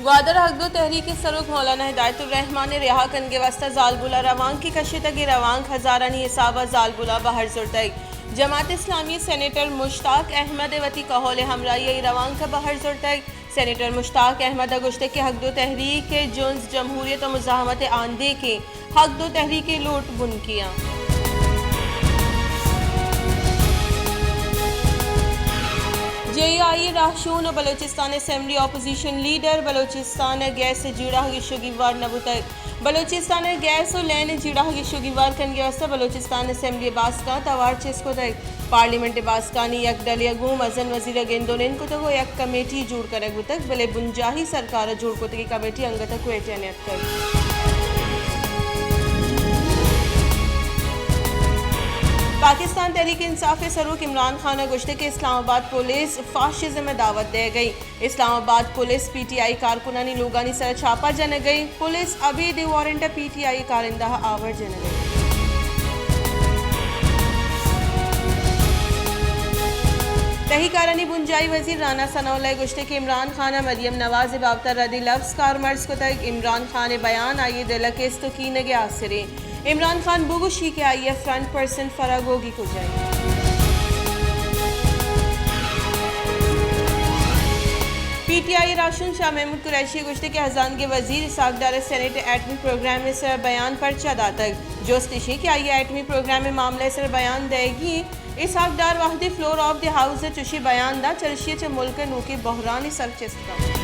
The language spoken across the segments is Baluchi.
گوادر، حق دو تحریک ءِ سروک مولانا ہدایت الرحمان ءِ رہا کنگ ءِ واستہ زالبول ءَ روانکے کشتگ۔ اے روانک ہزارانی حساب ءَ زالبول ءَ بہر زرتگ۔ جماعت اسلامی ءِ سینیٹر مشتاق احمد ءَ وتی کہول ءِ ہمراہی ءَ اے روانک ءَ بہر زرتگ۔ سینیٹر مشتاق احمد ءَ گوشتگ کہ حق دو تحریک ءِ جنز جمہوریت ءُ مزاحمت ءِ آندیک اِنت۔ حق دو تحریک ءِ لوٹ بنکی آں۔ جے آئی ءِ راہشون ءُ Balochistan assembly opposition leader Balochistan ءِ گیس ءِ جیڑہ ءَ گیش ءُ گیوار نہ بوتگ۔ بلوچستان ءِ گیس ءُ لین ءِ جیڑہ ءَ گیش ءُ گیوار کنگ ءِ واستہ بلوچستان اسمبلی ءِ باسکاں توار چست کتگ۔ پارلیمنٹ ءِ باسکانی یک ڈلے ءَ گوں مزن وزیر ءَ گند ءُ نند کتگ ءُ یک کمیٹی جوڑ کنگ بوتگ، بلے بنجاہی سرکار ءَ جوڑ کتگیں کمیٹی انگت ءَ کوئٹہ ءَ نیتکگ۔ پاکستان تحریک انصاف ءِ سروک عمران خان ءَ گوشتگ کہ اسلام آباد پولیس فاشزم ءِ دعوت دئیگ ءَ اِنت۔ اسلام آباد پولیس پی ٹی آئی کارکنانی لوگانی سرا چھاپہ جنگ ءَ اِنت۔ پولیس ابید اے وارنٹ ءَ پی ٹی آئی کارندہ ءَ آور جنگ ءَ اِنت۔ تہی کارانی بنجاہی وزیر رانا ثناء اللہ ءَ گوشتگ کہ عمران خان ءَ مریم نواز ءِ بابت ءَ ردی لبز کارمرز کتگ۔ عمران خان ءِ بیان آئی ءِ دل ءِ کست ءُ کینگ ءِ آسرے۔ عمران خان بگوشی کہ آئی ءِ فرنٹ پرسن فرا گوگی کجا اِنت؟ پی ٹی آئی ءِ راہشون شاہ محمود قریشی ءَ گوشتگ کہ ہزانگ ءِ وزیر اسحاق ڈار ءَ سینیٹ ءِ ایٹمی پروگرام ءِ سرا بیان پرچا داتگ؟ جست ایش اِنت کہ آئی ءَ ایٹمی پروگرام ءِ معاملہ ءِ سرا بیان دئیگی اِنت۔ اسحاق ڈار وہدے فلور آف دی ہاؤس ءَ چوشیں بیان دات، چریشی ءَ چہ ملک ءِ نوکیں بحران ءِ سر چست کپت۔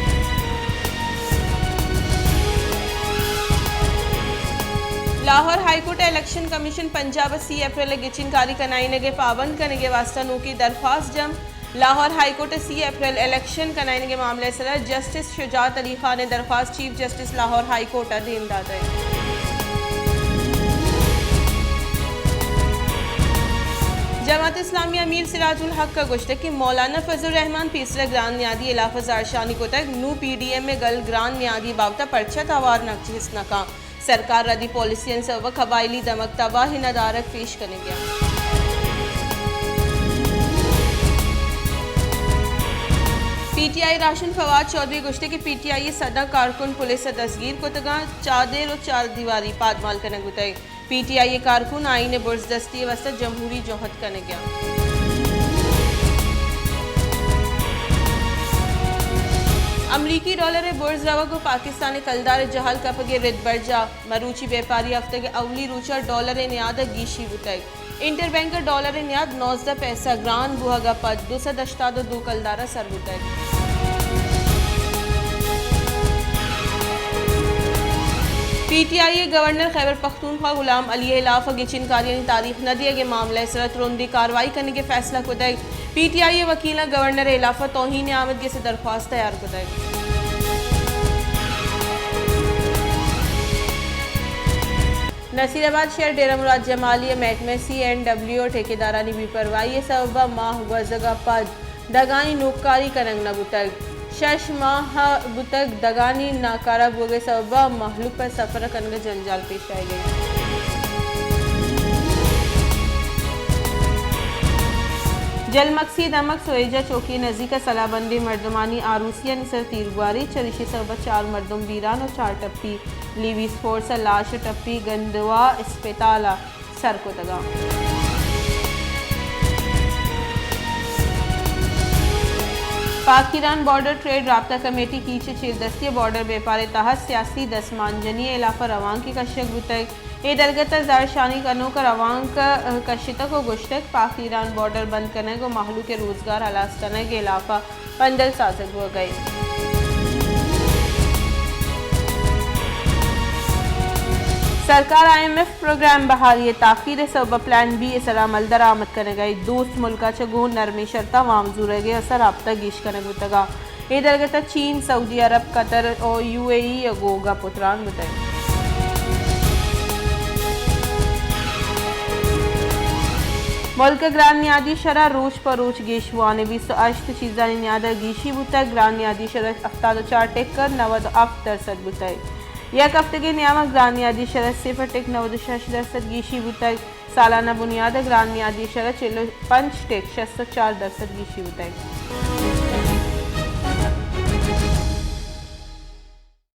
لاہور ہائی کورٹ ءَ الیکشن کمیشن پنجاب ءَ سی اپریل ءَ گچین کاری کنائینگ ءِ پابند کنگ ءِ واستہ نوکیں درخواست جم۔ لاہور ہائی کورٹ ءَ سی اپریل الیکشن کنائینگ ءِ معاملہ ءِ سرا جسٹس شجاعت علی خان ءِ درخواست chief justice Lahore high court ءَ دیم داتگ۔ جماعت اسلامی ءِ امیر سراج الحق ءَ گوشتگ کہ مولانا فضل الرحمان پیسرا گران نیادی ءِ ہلاپ ءَ زہرشانی کتگ، نوں پی ڈی ایم ءِ گل گران نیادی ءِ بابت ءَ پرچا توار نہ چست نہ کنت؟ سرکار ءِ ردی پالیسیانی سبب ءَ قبائلی دمگ تباہ ءُ ندارگ پیش کنگ ءَ اَنت۔ پی ٹی آئی ءِ راہشون فواد چوہدری ءَ گوشتگ کہ پی ٹی آئی ءِ سداں کارکن پولیس ءَ دستگیر کتگ اَنت، چادر ءُ چاردیواری پادمال کنگ بوتگ۔ پی ٹی آئی ءِ کارکن آئین ءِ برزدستی ءِ واستہ جمہوری جہد کنگ ءَ اَنت۔ امریکی ڈالر ءِ برز روگ ءُ پاکستان ءِ کلدار ءِ جہل کپگ ءِ رد برجاہ، مروچی بیپاری ہفتگ ءِ اولی روچ ءَ ڈالر ءِ نیاد ءَ گیشی بوتگ۔ انٹر بینک ءَ ڈالر ءِ نیاد نوزدہ پیسہ گران بوہگ ءَ پد دو سد ہشتاد ءُ دو کلدار ءَ سر بوتگ۔ پی ٹی آئی ءِ گورنر خیبر پختونخوا غلام علی ءِ ہلاپ ءَ گچین کاریانی تاریخ نہ دیگ ءِ معاملہ ءِ سرا ترندیں کاروائی کنگ ءِ فیصلہ کتگ۔ پی ٹی آئی ءِ وکیلاں گورنر ءِ ہلاپ ءَ توہین آمدگس ءِ درخواست تیار کتگ۔ نصیر آباد شہر ڈیرہ مراد جمالی ءِ محکمہ سی اینڈ ڈبلیو ءِ ٹھیکیدارانی بے پرواہی ءِ سبب ءَ ماہ گوزگ ءَ پد دگانی نوکاری کنگ نہ بوتگ۔ شش ماہ بوتگ دگانی ناکارہ بوگ ءِ سبب ءَ مہلوک ءَ سفر ءَ کنگ ءَ جنجال پیش آئیگ ءَ اِنت۔ جلمکسی ءِ دمگ سویجا چوکی ءِ نزیک ءَ سلاہ بندیں مردمانی آروسیانی سر ءَ تیرگواری، چریشی ءِ سبب ءَ چار مردم بیران ءُ چار ٹپی لیویز فورس ءِ لاش ءُ ٹپی گندوا اسپتال ءَ سر کتگ اَنت۔ پاک ایران بارڈر ٹریڈ رابطہ کمیٹی کیچ ءِ چیردستی ءَ بارڈر بیپار ءِ تہ ءَ سیاسی دسمانجنی ءِ ہلاپ ءَ روانکے کشگ بوتگ۔ اے درگت ءَ زہرشانی کنوک ءَ روانک کشتگ ءُ گوشتگ، پاک ایران بارڈر بند کنگ ءُ مہلوک ءِ روزگار ہلاس کنگ ءِ ہلاپ ءَ پندل سازگ بوگ ءَ اِنت۔ سرکار آئی ایم ایف پروگرام بحالی ءِ تاخیر ءِ سبب ءَ پلان بی ءِ سرا عمل درآمد کنگ ءَ اِنت۔ دوست ملک ءَ چہ گوں نرمیں شرطاں وام زورگ ءِ اثر ہپتگ گیش کنگ بوتگ اَنت۔ اے درگت ءَ چین، سعودی عرب، قطر ءُ یو اے ای ءَ گوں گپ ءُ تران بوتگ۔ ملک ءِ گران نیادی شرح روچ پہ روچ گیش بوان ءَ، بیست ءُ ہشت چیزانی نیاد ءَ گیشی بوتگ۔ گران نیادی شرح ہفتاد ءُ چار ٹک ءَ نود ءُ ہفت درسد بوتگ۔ یک ہفتگے ءِ نیام ءَ گران نیادی شرح صفر ٹک نود ءُ شش درسد گیشی بوتگ۔ سالانہ بنیاد ءَ گران نیادی شرح چل ءُ پنچ ٹک شست ءُ چار درسد گیشی بوتگ۔